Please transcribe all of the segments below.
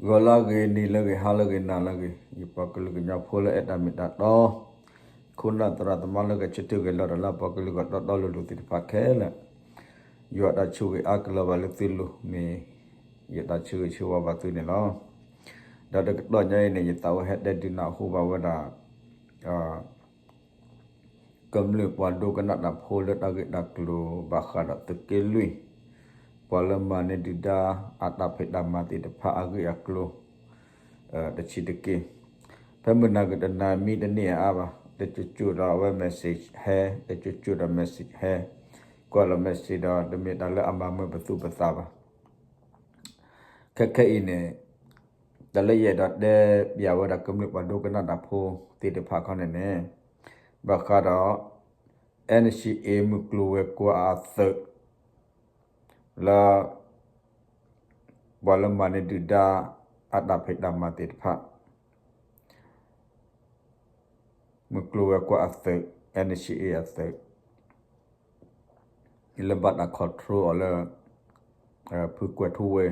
ဂီၤလၢအဂ့ၤ, နံၤလၢအဂ့ၤ, ဟါလၢအဂ့ၤ, နၤလၢအဂ့ၤ, ယပှၤကလုာ်ကညီဖိလၢအဲၣ်တၢ်မ့ၢ်တၢ်တီ, ခိၣ်နၢ်သရၣ်သမါလၢဂဲၤဆၢထၢၣ်ဂဲၤလီၤတၢ်လၢအပှၤကလုာ်ဂီၢ်တီတီလိၤလိၤသ့ၣ်တဖၣ်ခဲလၢာ်, ယွၤတၢ်ဆိၣ်ဂ့ၤအါကလီၤဘၣ်လၢသုလိၤ မ့ၢ်ယတၢ်ဆၢဂ့ၤဆၢဝါဘၣ်သုန့ၣ်လီၤ. ဒီးတကတီၢ်ညါအံၤန့ၣ် ယသးအိၣ်ဟဲတဲဒုးနၢ်ဟူဘၣ်ဝဲဒၣ် ကမျၢၢ်ပှၤဒိကနၣ်တၢ်ဖိလၢတၢ်ဂ့ၢ်တၢ်ကျိၤဘၣ်ဃးဒီးသုးက့လွံၢ်, ပှၤလၢမၤန့ၢ်ဒုၣ်ဒါအတၢ်ဖံးတၢ်မၤသ့ၣ်တဖၣ်အဂ့ၢ်အကျိၤ တဆံးတက့ၢ်. ဖဲမုၢ်နၤကတနၤမံတန့ၢ်အါဘၣ်, တစိၤစိၤဒီးအဝဲ message ဟဲ, တစိၤစိၤဒီး message ဟဲ, ကွၢ်လီၤ message ဒီးတမ့ၢ်တၢ်လၢအမၤမၢပသူၣ်ပသးဘၣ်. ခဲခဲအံၤန့ၣ် တၢ်လၢယအဲၣ်ဒိးတဲပျးဝဲဒၣ်ကမျၢၢ်ပှၤဒိကနၣ်တၢ်ဖိသ့ၣ်တဖၣ်ခီန့ၣ်န့ၣ်, ဘၣ်ဃးဒီး NCA မုၢ်ကျိၤဝဲၤကွာ်အသုး လၢ ပှၤလၢမၤန့ၢ်ဒုၣ်ဒါအတၢ်ဖံးတၢ်မၤသ့ၣ်တဖၣ် မုၢ်ကျိၤဝဲၤကွာ်အသုး NCA အသုး လၢဘၣ်တၢ် control အီၤလၢ ဖုကွဲၤထူဝ့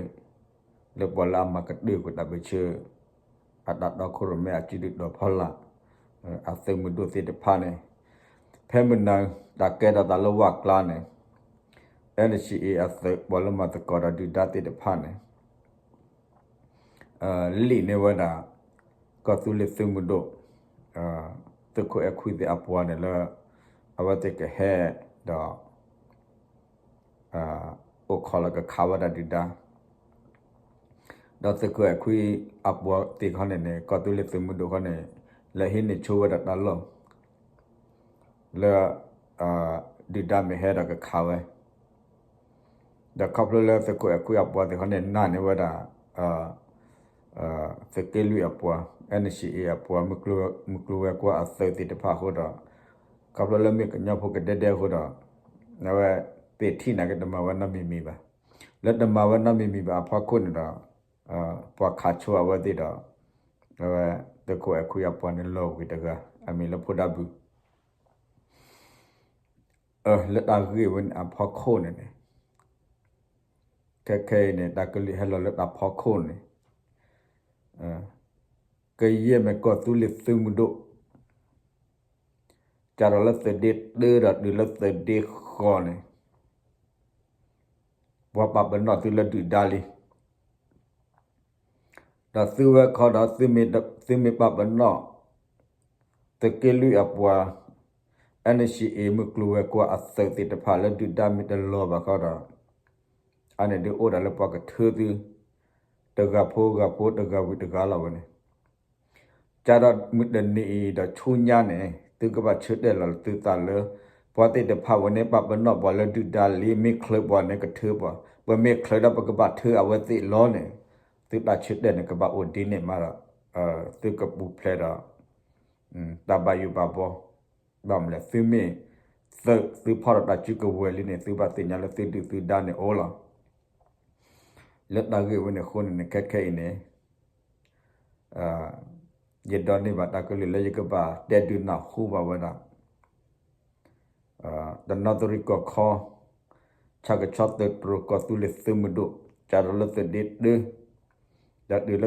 လၢပှၤလၢအမၤကတၢၢ်ကွံာ်တၢ်ပၢဆှၢ အတၢ်တီခိၣ်ရိၣ်မဲအစုဒုၣ်ဒီးဖီလာ် အသုးမုၢ်ဒိၣ်သ့ၣ်တဖၣ်န့ၣ်, ဖဲမုၢ်နၤတၢ်ကဲထီၣ်သးလၢဝၣ်ကျါန့ၣ် NCA အသုး ပှၤလၢမၤသကိးဒီးဒုၣ်ဒါသ့ၣ်တဖၣ်န့ၣ် လံာ်န့ၢ်ဝဲဒၣ် ကီၢ်သူလ့ၤသုးမုၢ်ဒိၣ် သုးခိၣ်အဲၣ်ခွံသ့ၣ်အပှၤန့ၣ်လၢ အဝဲသ့ၣ်ကဟဲဒီး အိၣ်ခိးလၢကခးဝဲဒၣ်ဒုၣ်ဒါ, ဒီးသုးခိၣ်အဲၣ်ခွံအပှၤသ့ၣ်ခီန့ၣ်န့ၣ် ကီၢ်သူလ့ၤသုးမုၢ်ဒိၣ်ခီန့ၣ် လဲၤဟံးန့ၢ်ဆိဝဲဒၣ်တၢ်လီၢ် လၢ ဒုၣ်ဒါမ့ၢ်ဟဲဒီးကခးဝဲ ဒီးခီဖျိလၢသုးခိၣ်အဲၣ်ခွံအပှၤသ့ၣ်ခီန့ၣ် နာ်န့ၢ်ဝဲဒၣ် သုးက့လွံၢ်အပှၤ NCA အပှၤ မုၢ်ကျိၤဝဲၤကွာ်အသုးသ့ၣ်တဖၣ်အဃိဒီး ခီဖျိလၢမ့ၢ်ကညီဖိကဒဲဒဲအဃိဒီး အဝဲသ့ၣ်ထံၣ်နာ်က့တမၤဝဲနီတမံၤမံၤဘၣ်. လၢတမၤဝဲနီတမံၤမံၤဘၣ်အဖီခိၣ်န့ၣ်ဒီး ပှၤခးဆိအဝဲသ့ၣ်ဒီး အဝဲသုးခိၣ်အဲၣ်ခွံအပှၤန့ၣ်လီၤဝံၤတဂၤ အမံၤလၢဖိဒါဘုး လၢတၢ်ဂ့ၢ်ဝဲန့ၣ်အဖီခိၣ်န့ၣ်န့ၣ် ခဲခဲအံၤန့ၣ် တၢ်ကလုၢ်ဟဲလီၤလၢတၢ်ဖီခိၣ်န့ၣ် ကယဲၢ်မ့ၢ်ကီၢ်သူလ့ၤသုးမုၢ်ဒိၣ် စးထီၣ်လၢသုးဒ့တၢဒီးတုၤလၢသုးဒ့ဃိးန့ၣ် ပှၤပာ်ပနီၣ်သုလၢဒုၣ်ဒါလံ. ဒီးသုဝဲခီဒီး သုမ့ၢ်ပာ်ပနီၣ် သုးက့လွံၢ်အပှၤ NCA မုၢ်ကျိၤဝဲၤကွာ်အသုးသ့ၣ်တဖၣ်လၢဒုၣ်ဒါမ့ၢ်တလီၤဘၣ်ခီဒီး အန့ၣ်ဒုးအိၣ်ဒၣ်လၢပှၤကထၢသု တဂၤဖိဂၤဖိ တဂၤဝံၤတဂၤလီၤဝဲန့ၣ် ကဒီးမုၢ်တနံၤအံၤဒီးဆူညါန့ၣ် သုကဘၣ်ဆၢတဲာ်လီၤသုသးလၢ ပှၤသ့ၣ်တဖၣ်ဝဲန့ၣ်ပာ်ပနီၣ်ပှၤလၢဒုၣ်ဒါလံ မ့ၢ်ချုးပှၤန့ၣ်ကထၢပှၤ ပမ့ၢ်ချုးဒီးပကဘၣ်ထၢအဝဲသ့ၣ်လီၤန့ၣ် သုတၢ်ဆၢတဲာ်န့ၣ် ကဘၣ်အိၣ်ဒ်န့ၣ်မးဒီး သုကပူၤဖျဲးဒီး တၢ်ဘၣ်ယိၣ်ဘၣ်ဘီ ဘၣ်မနုၤလဲၣ် သုမ့ၢ်သုး သုဖီၣ်ဒီးတၢ်စုကဝဲၤလံန့ၣ် သုဘၣ်သ့ၣ်ညါလၢသုဒုၣ်သုဒါန့ၣ်အိၣ်လီၤ. လၢတၢ်ဂ့ၢ်ဝဲန့ၣ်အဃိန့ၣ်န့ၣ် ခဲခဲအံၤန့ၣ် ယဒိးန့ၢ်ဘၣ်တၢ်ကလုၢ်လၢယကဘၣ်တဲဒုးနၢ်ဟူဘၣ်ဝဲဒၣ် တနီသရံၣ်ကီၢ်ခီ ဆၣ်ကဆီသုးတြိၤ ကီၢ်သူလ့ၤသုးမုၢ်ဒိၣ် စးထီၣ်လၢသုးဒ့တၢ ဒီး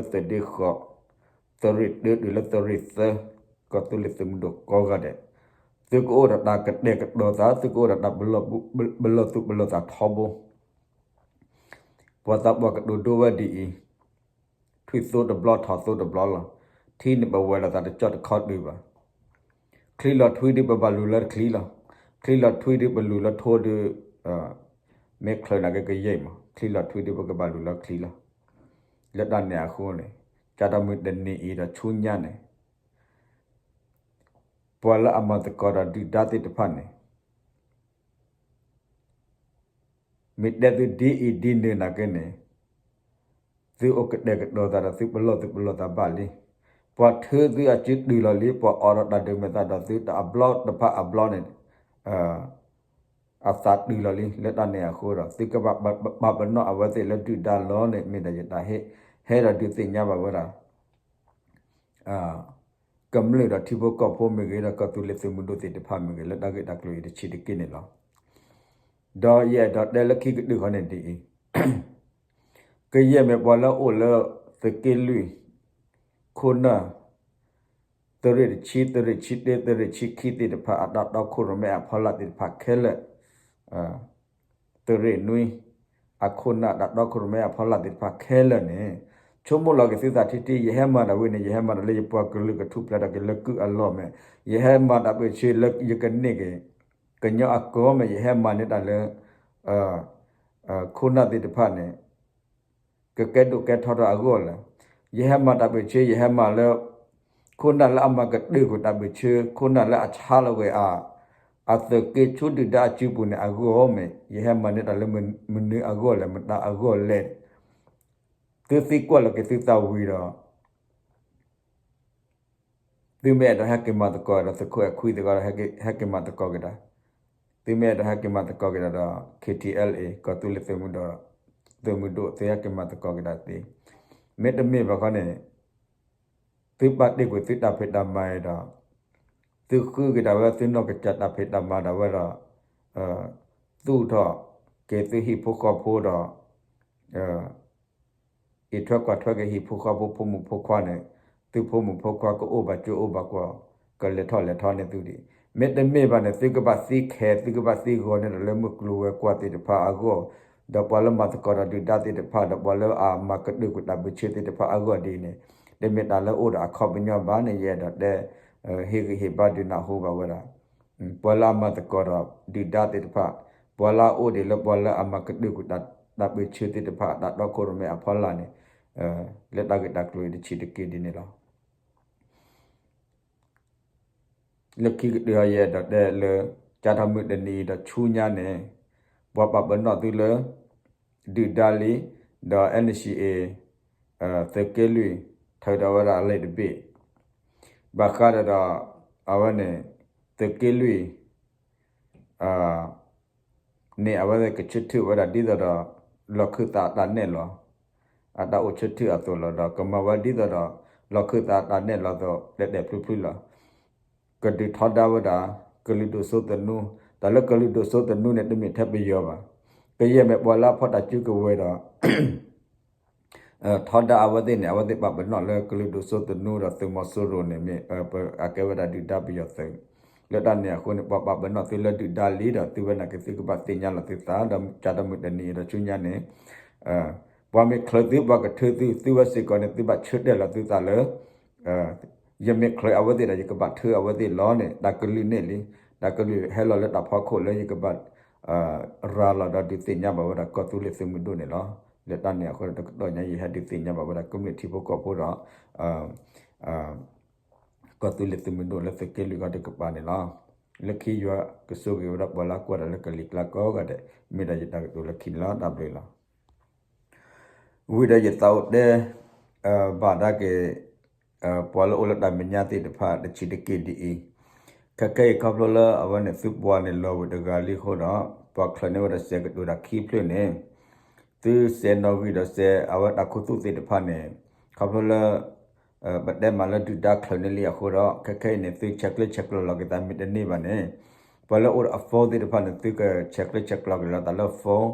တုၤလၢသုးဒ့ဃိး သုးရ့ၣ်တၢတုၤလၢသုးရ့ၣ်သၢ ကီၢ်သူလ့ၤသုးမုၢ်ဒိၣ်ကိးဂၤဒဲး သုကအိၣ်ဒီးတၢ်ကတဲာ်ကတီၤသး သုကအိၣ်ဒီးတၢ်ပလီၢ်သူၣ်ပလီၢ်သးထီဘိ ပှၤသးပှၢ်ကတိၤဒိဝဲဒ်အံၤ, ထွံၣ်သိတဘျီထီၣ်သိတဘျီလီၤ. ထံန့ၣ်ပဝဲၤလိာ်သးတကၠီၣ်တခီတုၤဘၣ်. ချံလီၤထွံဒုးပဘၣ်လူၤလၢချံလီၤ. ချံလီၤထွံဒုးပလူၤလၢထိဒုး မ့ၢ်ချုးနာ်က့ကယဲၢ်မး ချံလီၤထွံဒုးပကဘၣ်လူၤလၢချံလီၤ. လၢတၢ်န့ၣ်အဃိန့ၣ် ကဒီးမုၢ်တနံၤအံၤဒီးဆူညါန့ၣ် ပှၤလၢအမၤသကိးဒီးဒုၣ်ဒါသ့ၣ်တဖၣ်န့ၣ် မ့ၢ်တဲသုဒ်အံၤဒ်နုၤနာ်က့န့ၣ် သုအိၣ်ကတဲာ်ကတီၤသးဒီးသုပလီၢ်သူၣ်ပလီၢ်သးဘၣ်လံ. ပှၤထၢသုအစုတုၤလီၤလံ ပှၤအိးထီၣ်တၢ်ဒုးမဲာ်သးဒီးသုတဘျီတဖၣ်အဘျီန့ၣ် အသးတုၤလီၤလံ. လၢတၢ်န့ၣ်အဃိဒီး သုကဘၣ်ပာ်ပနီၣ်အဝဲသ့ၣ်လၢဒုၣ်ဒါလီၤန့ၣ် မ့ၢ်ဒီးယတၢ်ဟ့ၣ် ဟဲဒီးဒုးသ့ၣ်ညါဘၣ်ဝဲဒၣ် ကမျၢၢ်ဒီးထံဖိကီၢ်ဖိမ့ၢ်ဂ့ၤ ဒီးကီၢ်သူလ့ၤသုးမုၢ်ဒိၣ်သ့ၣ်တဖၣ်မ့ၢ်ဂ့ၤ လၢတၢ်ဂ့ၢ်တၢ်ကျိၤအံၤတဆံးတက့ၢ်န့ၣ်လီၤ. ဒီးယအဲၣ်ဒိးတဲလၢခံကတၢၢ်ဃီန့ၣ်ဒ်အံၤ, ကယဲၢ်မ့ၢ်ပှၤလၢအအိၣ်လၢ သုးက့လွံၢ် ခိၣ်နၢ် သုးရ့ၣ်တဆံ သုးရ့ၣ်ဆံတၢ သုးရ့ၣ်ဆံခံသ့ၣ်တဖၣ် အတၢ်တီခိၣ်ရိၣ်မဲအဖီလာ်သ့ၣ်တဖၣ်ခဲလၢာ် သုးရ့ၣ်နွံ အခိၣ်နၢ်တၢ်တီခိၣ်ရိၣ်မဲအဖီလာ်သ့ၣ်တဖၣ်ခဲလၢာ်န့ၣ် ဆိကမိၣ်လီၤက့ၤသုသးထံထံ ယဟဲမၤတၢ်ဝံၤန့ၣ် ယဟဲမၤတၢ်လၢယပှၤကလုာ်ကထူၣ်ဖျဲးထီၣ်က့ၤလၢကုၢ်အလီၢ်မ့ၢ် ယဟဲမၤတၢ်ပၢၢ်ဆၢလၢယကန့ၢ်က့ၤ ကညီအကီၢ်မ့ၢ် ယဟဲမၤန့ၢ်တၢ်လၢ ခိၣ်နၢ်သ့ၣ်တဖၣ်န့ၣ် ကကဲဒိၣ်ကဲထီထီၣ်အဂီၢ်လဲၣ်. ယဟဲမၤတၢ်ပၢၢ်ဆၢ ယဟဲမၤလၢ ခိၣ်နၢ်လၢအမၤကတၢၢ်ကွံာ်တၢ်ပၢၢ်ဆၢ ခိၣ်နၢ်လၢအဆါလီၤဝဲအ အသုးက့ဆူဒုၣ်ဒါအစုပူၤန့ၣ်အဂီၢ်မ့ၢ် ယဟဲမၤန့ၢ်တၢ်လၢမနုၤအဂီၢ်လဲၣ် မတၤအဂီၢ်လဲၣ်. သုသံကွၢ်လီၤက့ၤသုသးဝံၤဒီး သုမ့ၢ်အဲၣ်ဒိးဟဲက့ၤမၤသကိးဒီးသုးခိၣ်အဲၣ်ခွံသ့ၣ်တဖၣ်ဒီး ဟဲက့ၤမၤသကိးက့ၤတၢ်, သုမ့ၢ်အဲၣ်ဒိးဟဲက့ၤမၤသကိးက့ၤတၢ်ဒီး ခ့ထံအဲလ်အ့ ကီၢ်သူလ့ၤသုးမုၢ်ဒိၣ် သုးမုၢ်ဒိၣ် သုဟဲက့ၤမၤသကိးက့ၤတၢ်သ့, မ့တမ့ၢ်ဘၣ်ခီန့ၣ် သုပာ်တ့ၢ်ကွံာ်သုတၢ်ဖံးတၢ်မၤအံၤဒီး သုဃုက့ၤဒၣ်ဝဲသုနီၢ်ကစၢ်တၢ်ဖံးတၢ်မၤဒၣ်ဝဲဒီး သူၣ်ထီၣ်က့ၤသုဟံၣ်ဖိဃီဖိဒီး အံးထွဲကွၢ်ထွဲက့ၤဟံၣ်ဖိဃီဖိဖိမုၣ်ဖိခွါန့ၣ် သုဖိမုၣ်ဖိခွါကအိၣ်ဘၣ်ကၠိအိၣ်ဘၣ်ကွီၢ် ကလဲၤထီၣ်လဲၤထီန့ၢ်သုဒံး, မ့တမ့ၢ်ဘၣ်န့ၣ် သုကဘၣ်သံခဲ သုကဘၣ်သံဂီၤန့ၢ်ဒီးလၢမုၢ်ကျိၤဝဲၤကွာ်သ့ၣ်တဖၣ်အဂီၢ်, ဒီးပှၤလၢမၤသကိးဒီးဒုၣ်ဒါသ့ၣ်တဖၣ် ဒီးပှၤလၢအမၤကတၢၢ်ကွံာ်တၢ်ပၢၢ်ဆၢသ့ၣ်တဖၣ်အဂီၢ်ဒ်အံၤန့ၣ် တမ့ၢ်တၢ်လၢအိၣ်ဒီးအခီပညီဘၣ်န့ၣ် ယအဲၣ်ဒိးတဲ ဟ့ၣ်ဂံၢ်ဟ့ၣ်ဘါဒုးနၢ်ဟူဘၣ်ဝဲဒၣ် ပှၤလၢအမၤသကိးဒီးဒုၣ်ဒါသ့ၣ်တဖၣ်, ပှၤလၢအအိၣ်ဒံးလၢပှၤလၢအမၤကတၢၢ်ကွံာ်တၢ်ပၢၢ်ဆၢသ့ၣ်တဖၣ် တၢ်တီခိၣ်ရိၣ်မဲအဖီလာ်န့ၣ် လၢတၢ်ဂ့ၢ်တၢ်ကျိၤအံၤတဆံးတက့ၢ်ဒ်န့ၣ်လီၤ. လၢခံကတၢၢ်အံၤ ယအဲၣ်ဒိးတဲလၢ ကၢ်ထီၣ်မုၢ်တနံၤအံၤဒီးဆူညါန့ၣ် ပှၤပာ်ပနီၣ်သုလၢ ဒုၣ်ဒါလံ, ဒီး NCA သုးက့လွံၢ် ထုးထီၣ်ဝဲဒၣ်အလံာ်တဘ့ၣ်, ဘၣ်ဃးဒီးဒီး အဝဲန့ၣ် သုးက့လွံၢ် န့ၣ် အဝဲကဆၢထၢၣ်ဝဲဒၣ်ဒ်သိးဒီး လီၢ်ခၢၣ်သးအတၢ်နဲၣ်လီၤ အတၢ်အိၣ်ဆၢထၢၣ်အသိးလီၤ. ဒီးကမၤဝဲဒ်သိးဒီး လီၢ်ခၢၣ်သးအတၢ်နဲၣ်လီၤအသိး တဲာ်တဲာ်ဖျုဖျုလီၤ. ကဒုးထီဒါဝဲဒၣ် ကလုာ်ဒိၣ်စိသနူ, တၢ်လၢကလုာ်ဒိၣ်စိသနူန့ၣ် တမ့ၢ်ထဲပယီၤဘၣ်. ကယဲၢ်မ့ၢ်ပှၤလၢအဖီၣ်တၢ်စုကဝဲၤဒီး ထီဒါအဝဲသ့ၣ်န့ၣ် အဝဲသ့ၣ်ပာ်ပနီၣ်လၢကလုာ်ဒိၣ်စိသနူဒီးသုးမီၤစိရိၤန့ၣ်မ့ၢ် အကဲဝဲဒၣ်ဒုၣ်ဒါပယီၤသုး, လၢတၢ်န့ၣ်အဃိန့ၣ် ပှၤပာ်ပနီၣ်သုလၢဒုၣ်ဒါလံဒီး သုဝဲန့ၣ်က့သုကဘၣ်သ့ၣ်ညါလီၤသုသး ဒီးကၢ်ထီၣ်မုၢ်တနံၤအံၤဒီးဆူညါန့ၣ် ပှၤမ့ၢ်ချုးသု ပှၤကထုးသု သုဝဲစ့ၢ်ကီးန့ၣ် သုဘၣ်ဆၢတဲာ်လီၤသုသးလၢ ယမ့ၢ်ချုးအဝဲသ့ၣ်ဒီး ယကဘၣ်ထုးအဝဲသ့ၣ်လီၤန့ၣ် တၢ်ကလုၢ်န့ၣ်လံ. တၢ်ကလုၢ်ဟဲလီၤလၢတၢ်ဖီခိၣ်လၢယကဘၣ် ရၤလီၤဒီးဒုးသ့ၣ်ညါဘၣ်ဝဲဒၣ်ကီၢ်သူလ့ၤသုးမုၢ်ဒိၣ်န့ၣ်လီၤ. လၢတၢ်န့ၣ်အဃိ တကတီၢ်ညါ ယဟဲဒုးသ့ၣ်ညါဘၣ်ဝဲဒၣ်ကမျၢၢ်ထံဖိကီၢ်ဖိဒီး ကီၢ်သူလ့ၤသုးမုၢ်ဒိၣ်လၢသုးက့လွံၢ်ဂီၢ်တကပၤန့ၣ်လီၤ. လၢခံယွၤကဆိၣ်ဂ့ၤဝဲဒၣ်ပှၤလၢအကွၢ်တၢ်လၢကလံၤကျါကိးဂၤဒဲး မ့ၢ်ဒၣ်ယတၢ်ကတိၤလၢခံန့ၣ်လီၤ. တၢ်ဘျုးလီၤ. ဝံၤဒီးယသးအိၣ်တဲ ဘၣ်ဒၣ်က့ၤ ပှၤလၢအိၣ်လၢတၢ်မဲာ်ညါသ့ၣ်တဖၣ်တဆံးတက့ၢ်ဒ်အံၤ, ခဲခဲအံၤခီဖျိလၢအဝဲန့ၣ်သုပှၤန့ၣ်လီၤဝံၤတဂၤလံအဃိဒီး ပှၤချုးန့ၢ်ဝဲဒၣ်စဲးကတိၤတၢ်ခံဖျၢၣ်န့ၣ် သုစဲးနီၣ်ဂံၢ်ဒီးစဲးအဝဲတၢ်ခူသူၣ်သ့ၣ်တဖၣ်န့ၣ် ခီဖျိလၢ ပတဲမးလၢဒုၣ်ဒါချုးန့ၢ်လံအဃိဒီး ခဲခဲအံၤန့ၣ် သုဆဲးကျၢဆဲးကျိးလီၤက့ၤသးမ့ၢ်တန့ၢ်ဘၣ်န့ၣ် ပှၤလၢအိၣ်ဒီးအ phone သ့ၣ်တဖၣ်န့ၣ် သုကဆဲးကျၢဆဲးကျိးက့ၤလီၤသးလၢ phone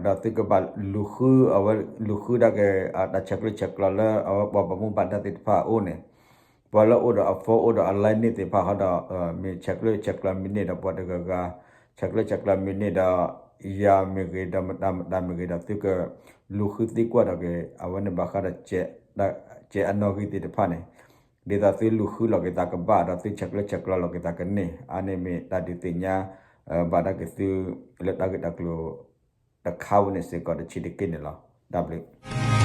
ဒီးသုကဘၣ်လူၤဃုအဝဲ လူၤဃုဒၣ်က့ၤ တၢ်ဆဲးကျၢဆဲးကျိးလၢအဝဲပှၤဘၣ်မူဘၣ်ဒါသ့ၣ်တဖၣ်အအိၣ်န့ၣ် ပှၤလၢအိၣ်ဒီးအ phone အိၣ်ဒီးအ line န့ၣ်သ့ၣ်တဖၣ်ဃီဒီး မ့ၢ်ဆဲးကျၢဆဲးကျိးမ့ၢ်န့ၢ်ဒီးပှၤတဂၤဂၤ ဆဲးကျၢဆဲးကျိးမ့ၢ်န့ၢ်ဒီး ယၤမ့ၢ်ဂ့ၤဒီးမတၤမတၤမ့ၢ်ဂ့ၤဒီး သုကလူၤဃုသံကွၢ်ဒီးက့ၤ အဝဲန့ၣ်ဘၣ်ဃးဒီး စဲးအနီၣ်ဂံၢ်သ့ၣ်တဖၣ်န့ၣ် ဒ်သိးသုလူၤဃုလီၤက့ၤသးကဘၣ်ဒီးသုဆဲးကျၢဆဲးကျိးလီၤက့ၤသးကန့ၢ် အါန့ၢ်မ့ၢ်တၢ်ဒုးသ့ၣ်ညါ ဘၣ်ဒၣ်က့ၤသု လၢတၢ်ဂ့ၢ်တၢ်ကျိၤတခါဝဲန့ၣ်စ့ၢ်ကီးတဆံးတက့ၢ်န့ၣ်လီၤ. တၢ်ဘျုး